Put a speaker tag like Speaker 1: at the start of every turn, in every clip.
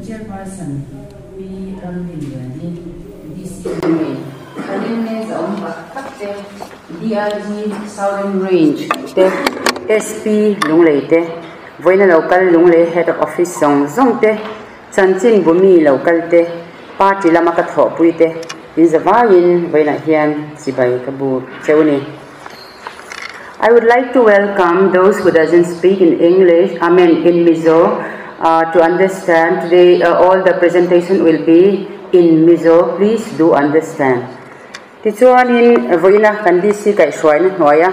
Speaker 1: Chairperson Pi Ramrinliani, DC Lunglei, Kalilme Zaawm tak tak te, DIG Southern Range te, SP Lunglei te, vawiina lo kal Lunglei Head of Office zawng zawng te, Chanchin bumi lo kal te, party lama ka thawhpui te in zavaiin vawiinah hian chibai ka bu cheu ni. I would like to welcome those who doesn't speak in English, I mean in Mizo, uh, to understand today uh, all the presentation will be in Mizo, please do understand. Tichuanin vawiina kan DC kaihhruaina hnuaia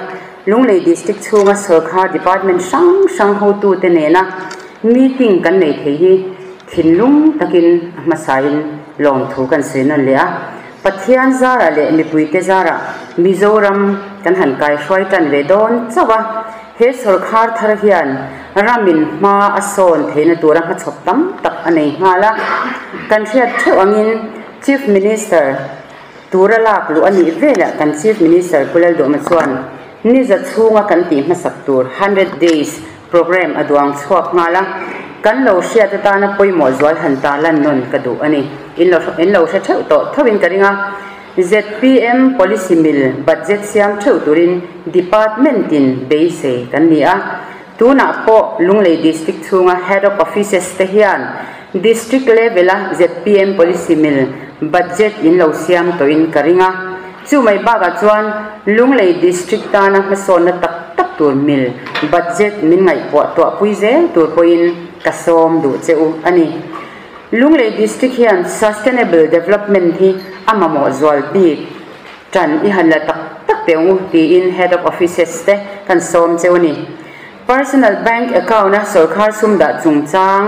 Speaker 1: Lunglei District chhunga sawrkhar department hrang hrang hotute nena meeting kan nei thei hi thinlung takin a hmasain lawmthu kan sawi nawn leh a. Pathian zarah leh mipuite zarah Mizoram kan han kaihruai tan ve dawn chauh a, he sawrkhar thar hian ramin hma a sawn theihna tura hmachhawp tam tak a nei nghal a. Kan hriat theuh angin Chief Minister Tura lak luh a nih velah kan Chief Minister Pu Lalduhma chuan niza chhunga kan tih hmasak tur hundred days programme a duang chhuak nghal a, kan lo hriat atana pawimawh zual han ta lan nawn ka duh a ni. In lo in lo hre theuh tawh tho in ka ring a, zpm policy mil budget siam theuh turin department in beisei kan ni a, tunah pawh Lunglei District chhunga Head of Offices te hian District level a zpm policy mil budget in lo siam tawhin ka ring a, chu mai bakah chuan Lunglei District tana hmasawnna tak tak tur mil budget min ngaihpuah tuahpui zel tur pawhin ka sawm duh che u a ni. Lunglei District hian Sustainable Development hi a mamawh zual bik tan i han la tak tak teh ang u tiin Head of Offices te kan sawm che u a ni. Personal bank account a sawrkhar sum dah chungchang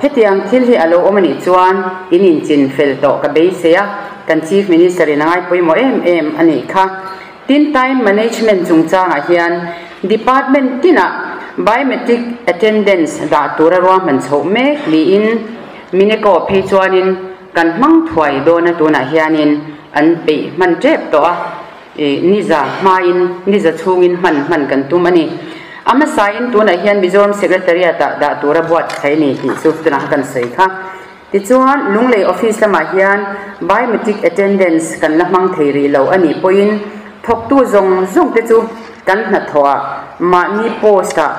Speaker 1: hetiang thil hi a lo awm a nih chuan in inchin fel tawh ka beisei a, kan Chief Minister in a ngai pawimawh em em a nih kha. Tin, time management chungchangah hian department tinah biometric attendance dah tura ruahman chhoh mek niin Mineko phei chuanin kan hmang thuai dawn a tunah hianin an peih hman tep tawh a. Niza hmain, niza chhungin hman hman kan tum a ni. A hmasain tunah hian Mizoram Secretariat-ah dah tura buatsaih a ni tih chu tunah kan sawi kha. Tichuan, Lunglei Office lamah hian Biometric Attendance kan la hmang thei rih lo a nih pawhin thawktu zawng zawng te chu kan hnathawhah mahni post-ah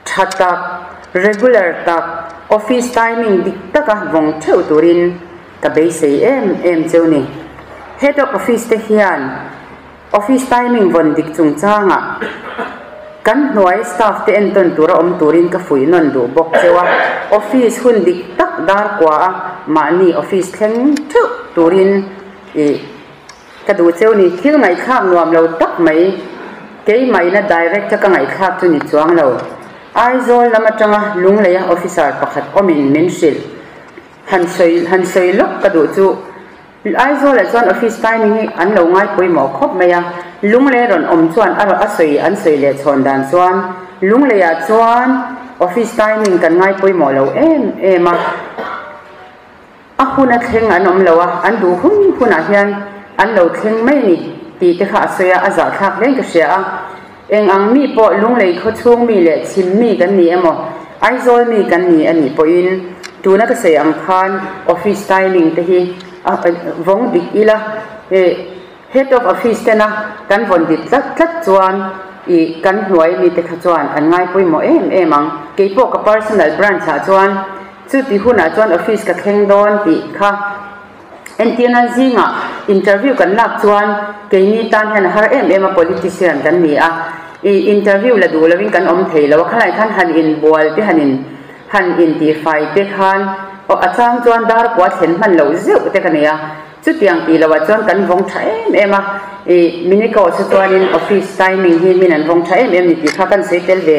Speaker 1: tha tak, regular tak, office timing dik taka vawng theuh turin ka beisei em em cheu ni. Head of office te hian office timing vawn dik chungchangah kan hnuai staff te entawn tura awm turin ka fuih nawn duh bawk cheu a, office hun dik tak dar kua a mahni office thleng theuh turin ih Ka duh cheu ni, thil ngaihthlak nuam lo tak mai, keimahina direct a ka ngaihthlak chu ni chuang lo. Aizawl lam atanga Lungleia officer pakhat awmin min hrilh. Han sawi han sawi lawk ka duh chu, Aizawlah chuan office timing hi an lo ngai pawimawh khawp mai a, Lunglei rawn awm chuan a a sawi an sawi leh chhawn dan chuan Lungleiah chuan office timing kan ngai pawimawh lo em em a. A hun a thleng an awm lo a, an duh hun hunah hian an lo thleng mai a ni tih te kha a sawi a, a zahthlak hlein ka hria a. Eng ang mi pawh Lunglei khaw chhung mi leh chhim mi kan ni emaw, Aizawl mi kan ni a nih pawhin tuna ka sawi ang khan office timing te hi a vawng dik ila, Head of office tena kan vawn dik tlat tlat chuan ih kan hnuai mite kha chuan an ngai pawimawh em em ang. Keipawh ka personal branch ah chuan chuti hunah chuan office ka thleng dawn tih kha entirna zingah interview kan lak chuan keini tan hian a har em em a politician kan ni a ih interview la duh lovin kan awm thei lo a khalai khan han inbual te han in han intihfai te khan aw a chang chuan dar kua thlen hman loh zeuh te ka nei a. Chutiang tih loh ah chuan kan vawng tha em em a, ih Miniko chu chuanin office timing hi min an vawng tha em em ni tih kha kan sawi tel ve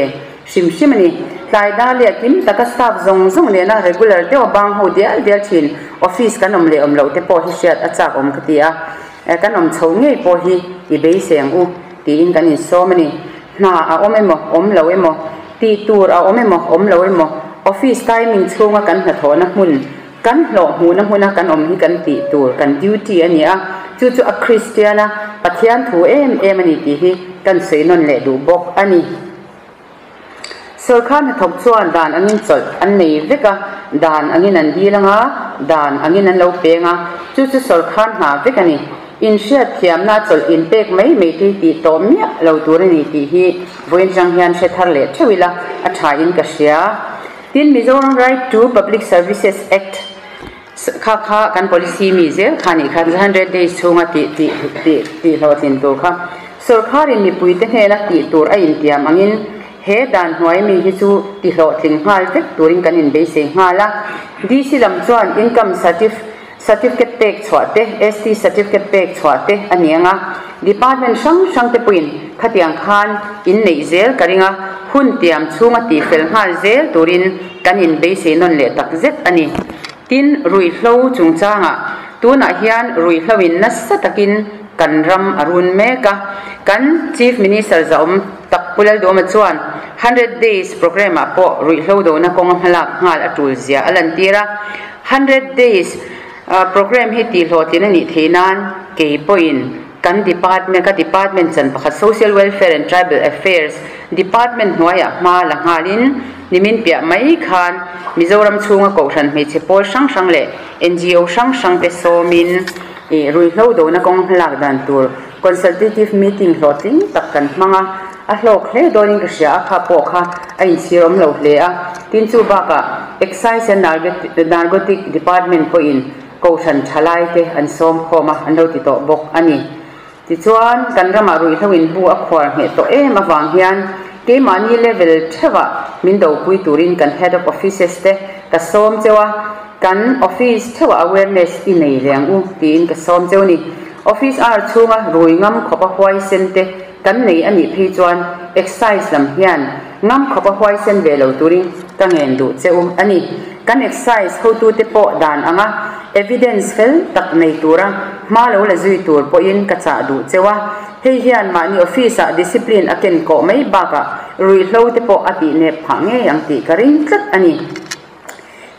Speaker 1: hrim hrim a ni. Tlai dar leh kim taka staff zawng zawng nena regular deuh a bang ho dial dial thin office kan awm leh awm loh te pawh hi hriat a chak awm ka ti a, kan awm chho ngei pawh hi i beisei ang u tiin kan insawm a ni. Hna a awm emaw awm lo emaw, tih tur a awm emaw awm lo emaw, office timing chhunga kan hnathawhna hmun Kan hlawh hmuhna hmuna kan awm hi kan tih tur, kan duty a ni a, chu chu a Kristian a, Pathian thu em em a ni tih hi kan sawi nawn leh duh bawk a ni. Sawrkar hnathawk chuan dan angin chawlh an nei vek a, dan angin an dil anga, dan angin an lo peng a, chu chu sawrkar hna vek a ni. Inhriatthiamna chawlh inpek mai mai te hi tih tawh miah lo tur a ni tih hi vawiin atang hian hre thar leh theuh ila a tha in ka hria. Tin, Mizoram Right to Public Services Act kha kha kan policy mi zel kha nih kha 100 days chhunga tih tih tih tih hlawhtlin tur kha sawrkharin mipuite hnena tih tur a intiam angin he dan hnuai mi hi chu ti hlawhtling nghal vek turin kan inbeisei nghal a. DC lam chuan income certif Certificate pek chhuah te, ST certificate pek chhuah te a ni ang a, Department hrang hrang te pawhin khatiang khan in neih zel ka ring a, hun tiam chhunga tihfel nghal zel turin kan in beisei nawn leh tak zet a ni. Tin, ruihhlo chungchangah tunah hian ruihhlo in nasa takin kan ram a run mek a, kan Chief Minister zahawm tak Pu Lalduhawma chuan Hundred Days Programme ah pawh ruihhlo dona kawnga hmalak nghal a tul zia a lantir a, Hundred Days Programme hi tihhlawhtlin a nih theih nan kei pawhin kan department, ka department chan pakhat Social Welfare and Tribal Affairs Department hnuaiah hma la nghalin nimin piah mai khan Mizoram chhunga Kohhran hmeichhe pawl hrang hrang leh ngo hrang hrang te sawmin ruihhlo dona kawng hmalak dan tur Consultative meeting hlawhtling tak kan hmang a, a hlawk hle dawnin ka hria a, kha pawh kha a inchhir awm lo hle a. Tin chu bakah Excise and Narcotic Department pawhin Kohhran thalai te an sawm khawm a, an lo ti tawh bawk a ni. Tichuan, kan ramah ruihhlo in bu a khuar ngheh tawh em avang hian keimahni level theuhah min dopui turin kan Head of Offices te ka sawm cheu a, kan office theuhah awareness i nei ve ang u tiin ka sawm cheu a ni. Office hour chhunga rui ngam khawpa huaisen te kan nei a nih phei chuan excise lam hian ngam khawpa huaisen ve lo turin ka ngen duh che u a ni. Kan excise hotute pawh dan anga evidence fel tak nei tura hma lo la zui tur pawhin ka chah duh cheu a. Hei hian mahni office ah discipline a ken kawh mai bakah ruihhlo te pawh a tih nep phah ngei ang tih ka ring tlat a ni.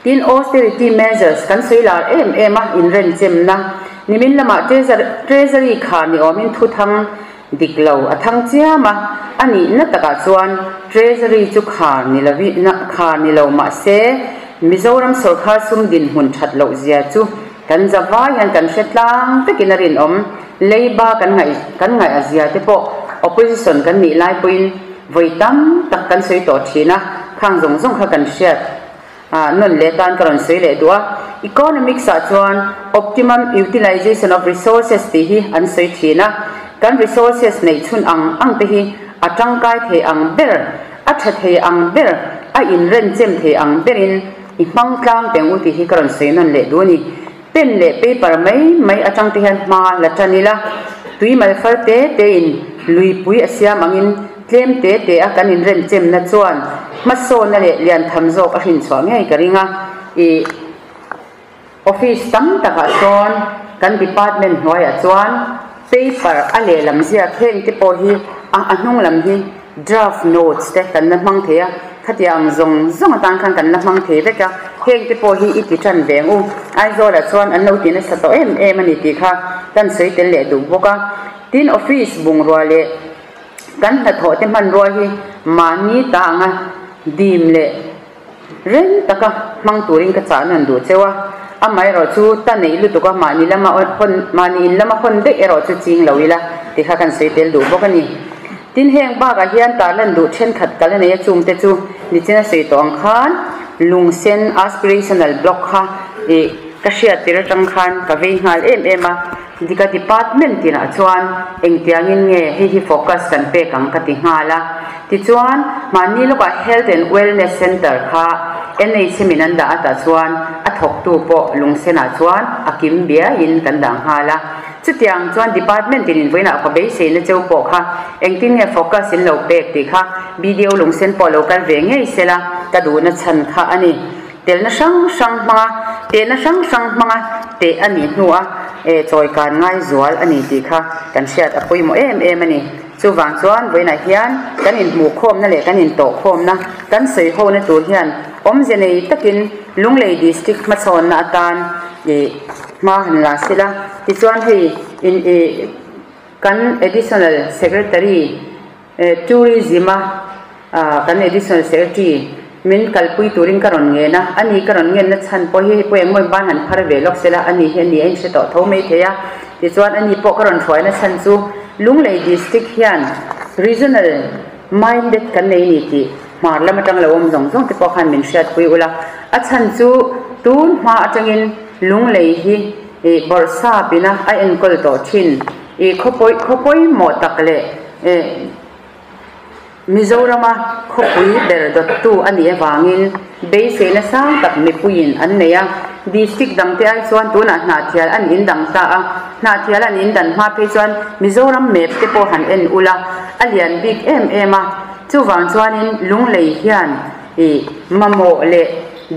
Speaker 1: Tin, austerity measures kan sawi lar em em a, inrenchemna nimin lamah Treasury khar ni awmin thu thang dik lo a thang chiam a, a nihna takah chuan Treasury chu khar ni lovi khar ni lo mah se Mizoram sawrkhar sum dinhmun that loh zia chu kan za vai hian kan hre tlang vekin a rinawm. Leiba kan ngaih kan ngaih a zia te pawh opposition kan nih lai pawhin vawi tam tak kan sawi tawh thin a, khang zawng zawng kha kan hriat nawn leh tan ka rawn sawi leh duh a. Economics ah chuan optimum utilization of resources tih hi an sawi thin a, kan resources neih chhun ang ang te hi a tangkai thei ang ber, a tha thei ang ber, a inrenchem thei ang berin i hmang tlang teng u tih hi ka rawn sawi nawn leh duh a ni. Pen leh paper mai mai atang te hian hma la tan ila, tui mal far te te in luipui a siam angin tlem te te a kan inrenchemna chuan hmasawnna leh liantham zawk a hrinchhuah ngei ka ring a. Ih office tam takah sawn kan department hnuaiah chuan paper a lehlam ziak heng te pawh hi a hnung lam hi Draft notes te kan la hmang thei a, khatia ang zawng zawng atan khan kan la hmang thei vek a, heng te pawh hi i ti tan ve ang u. Aizawlah chuan an lo ti nasa tawh em em a ni tih kha kan sawi tel leh duh bawk a. Tin, office bungrua leh kan hnathawh te hmanrua hi mahni ta anga dim leh Reng taka hmang turin ka chah nawn duh cheu a, amaherawh chu ta neih lutuk a mahni lama hawn mahni in lama hawn daih erawh chu ching lo ila ti kha kan sawi tel duh bawk a ni. Tin heng bakah hian tarlan duh thenkhat kal a nei a chungte chu nichina sawi tawh ang khan lungsen aspirational block kha ih ka hriat tir atang khan ka vei nghal em em a, dika department tinah chuan engtiangin nge hei hi focus kan pek ang ka ti nghal a. Tichuan, mahni lawkah Health and Wellness Centre kha NHM in an dah a tah chuan a thawktu pawh lungsenah chuan a kim biaiin kan dah nghal a. Chutiang chuan Department in invawiinah ka beiseina cheu pawh kha engtin nge focus in lo pek tih kha BDO lungsen pawh lo kal ve ngei sela ka duhna chhan kha a ni. Telna hrang hrang hmanga tehna hrang hrang hmanga teh a nih hnua chawikan ngai zual a ni tih kha kan hriat a pawimawh em em a ni. Chuvang chuan vawiinah hian kan inhmuhkhawmna leh kan intawhkhawmna kan sawihona tur hian awmze nei takin Lunglei District hmachhawnna atan ih hma han la sila. Tichuan hei in ih kan Additional Secretary Tourism a. Kan Additional Secretary min kalpui turin ka rawn ngen a, ani ka rawn ngenna chhan pawh hi hei pawh engmaw ban han phar ve lawk sela, ani hi ani a inhre tawh tho mai thei a. Tichuan ani pawh ka rawn hruaina chhan chu Lunglei District hian Regional minded kan nei ni tih hmar lam atang lo awm zawng zawng te pawh khan min hriatpui ula. A chhan chu tun hma atangin Lunglei hi bawrhsap ina a enkawl tawh thin i khawpawi khawpawimawh tak leh Mizorama khawpui ber dawttu a nih avangin beiseina sang tak mipuiin an nei a. District dangte ai chuan tunah Hnahthial an indang ta a, Hnahthial an indan hma phei chuan Mizoram map te pawh han en ula a lian bik em em a. Chuvang chuanin Lunglei hian ih mamawh leh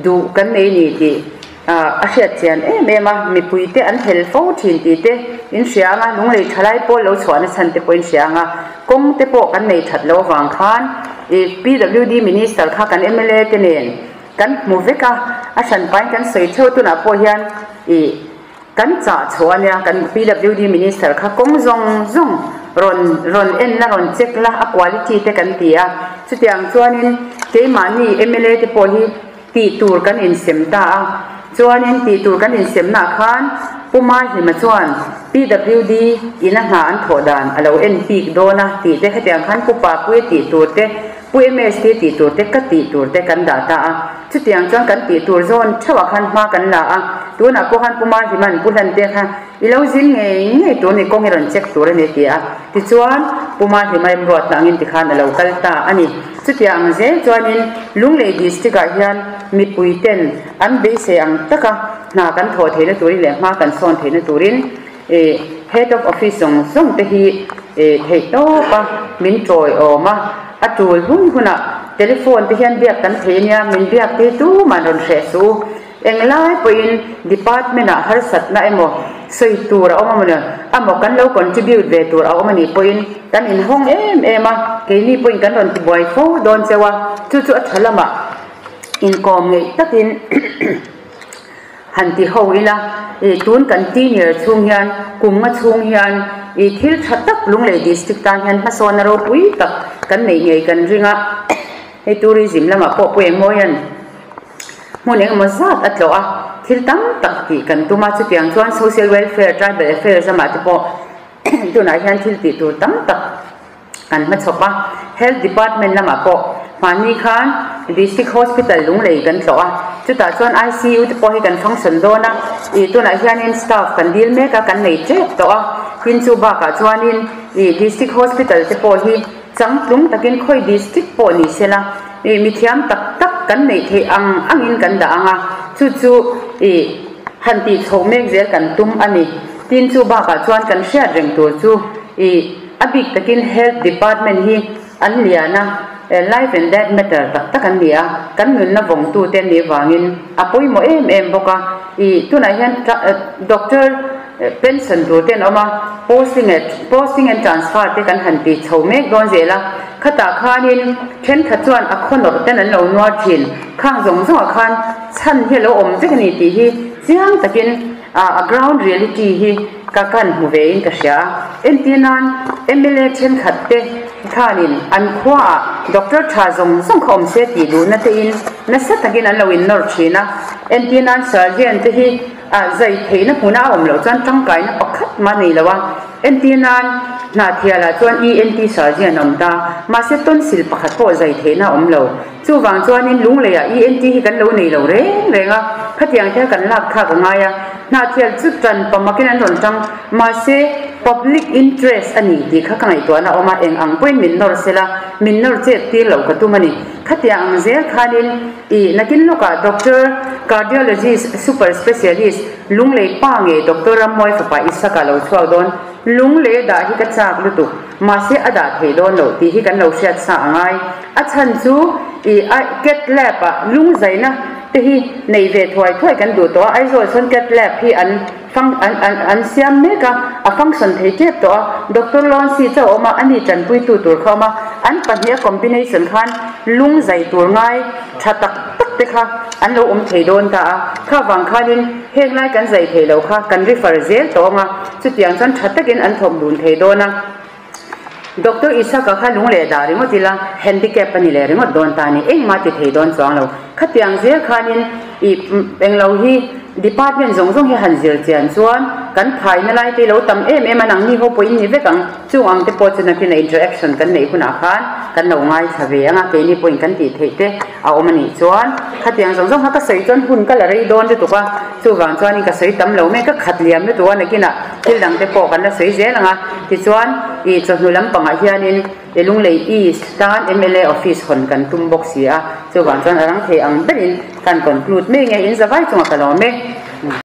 Speaker 1: duh kan nei ni tih A hriat chian em em a, mipuite an hel fo thin tih te in hria ang a, lunglei thalai pawl lo chhuahna chhan te pawh in hria ang a, kawng te pawh kan nei that loh avang khan ih PWD Minister kha kan mla te nen kan hmu vek a, a hran pain kan sawi theuh tunah pawh hian ih kan chah chhuah a nia, kan PWD Minister kha kawng zawng zawng rawn rawn en la rawn check la a quality te kan ti a, chutiang chuanin keimahni mla te pawh hi Tih tur kan insem ta a, chuanin tih tur kan insemnaah khan Pu Mahlima chuan PWD in a hna an thawh dan a lo en bik dawn a tih te hetiang khan Pu Papuia tih tur te, Pu MST tih tur te, ka tih tur te kan dah ta a. Chutiang chuan kan tih tur zawn theuhah khan hma kan la a, tunah pawh khan Pu Mahlima'n Pu Hlante kha I lo zin ngei ngei tur ni kawng i rawn check tur a ni ti a, tichuan Pu Mahlima remruatna angin tikhan a lo kal ta a ni. Chutiang ang zel chuanin Lunglei District ah hian mipui ten an beisei ang taka hna kan thawh theihna turin leh hma kan sawn theihna turin Head of Office zawng zawng te hi theih tawp a min tawiawm a, a tul hun hunah telephone te hian biak kan thei ania, min biak te hi tuman rawn hreh suh u. Englai pawhin department ah harsatna emaw sawi tur a awm a maw amaw kan lo contribute ve tur a awm a nih pawhin kan inhawng em em a, keini pawhin kan rawn tibuai fo dawn cheu a, chu chu a tha lamah inkawm ngeih takin han ti ho ila, ih tun kan tenure chhung hian kum nga chhung hian ih thil tha tak Lunglei district tan hian hmasawnna ropui tak kan neih ngei kan ring a, hei tourism lamah pawh pawh engmaw hian. Hmun engemaw zat a tlawh a, thil tam tak tih kan tum a, chutiang chuan Social Welfare, Tribal Affairs amah te pawh tunah hian thil tih tur tam tak kan hmachhawp a. Health Department lamah pawh hmanni khan District Hospital Lunglei kan tlawh a, chutah chuan ICU te pawh hi kan function dawn a, ih tunah hianin staff kan dil mek a, kan nei tep tawh a, tin chu bakah chuanin ih District Hospital te pawh hi Changtlung takin khawi district pawh ni sela, ih mithiam tak tak kan neih theih ang angin kan dah ang a, chu chu ih han tih chho mek zel kan tum a ni. Tin chu bakah chuan kan hriat reng tur chu ih a bik takin Health Department hi an lian a, life and death matter tak tak an ni a, kan nunna vawngtute an nih vangin a pawimawh em em bawk a, ih tunah hian Doctor Pension tur te an awm a, posting eh posting and transfer te kan han ti chho mek dawn zel a, khatah khanin thenkhat chuan a khaw nawrh ten an lo nuar thin, khang zawng zawngah khan chhan hi a lo awm vek a ni tih hi chiang takin a ground reality hi ka kan hmu ve in ka hria a, entir nan mla thenkhat te khanin an khuaah doctor tha zawng zawng kha awm se tih duhna te in nasa takin an lo innawr thin a, entir nan surgeon te hi A zai theihna hmuna a awm loh chuan tangkaina pakhat mah nei lo a, entir nan Hnahthialah chuan ENT surgeon a awm ta, mahse tonsil pakhat pawh zai theihna a awm lo. Chuvang chuanin Lungleiah ENT hi kan lo nei lo reng reng a, khatiang te kan lak thlak a ngai a, Hnahthial chu tan pamakin an rawn tang, mahse public interest a ni tih kha ka ngaihtuahna a awm a, eng ang pawhin min nawr sela, min nawr chet tir loh ka tum a ni. Khatiang ang zel khanin. I nakin lawkah Doctor, Cardiologist, Super Specialist, Lunglei pa nge Doctor Rammawi fapa Isaka lo chhuak dawn, Lunglei dah hi ka chak lutuk, mahse a dah thei dawn loh tih hi kan lo hriat sa a ngai. A chhan chu i a Cat Lab ah lungzaina te hi nei ve thuai thuai kan duh tawh a, Aizawl chuan Cat Lab hi an fang an an an siam mek a, a function thei tep tawh a, Doctor Loncy chauh a awm a, ani tanpuitu tur kha a awm a, an pahnih a combination khan lung zai tur ngai tha tak tak te kha an lo awm thei dawn ta a, kha vang khanin heng lai kan zai thei lo kha kan refer zel tawh ang a, chutiang chuan tha takin an thawk dun thei dawn a. Doctor Isaka kha lung leh dah ringawt ila handicap a ni leh ringawt dawn ta a ni, engmah ti thei dawn chuang lo. Khatiang zel khanin ih englo hi department zawng zawng hi han zir chian chuan kan phaina lai te lo tam em em a, nangni ho pawh in ni vek ang. Chung ang te pawh chu nakin a interaction kan neih hunah khan kan lo ngaithla ve ang a, keini pawhin kan tih theih te a awm a nih chuan khatiang zawng zawng kha ka sawi chuan hun ka la rei dawn lutuk a, chuvang chuanin ka sawi tam lo mai, ka khat liam lutuk a, nakinah thil dang te pawh kan la sawi zel ang a, tichuan ih chawhnu lampangah hianin i Lunglei East tan mla office hawn kan tum bawk si a, chuvang chuan a rang thei ang berin kan conclude mai nge in zavai chungah ka lawm e.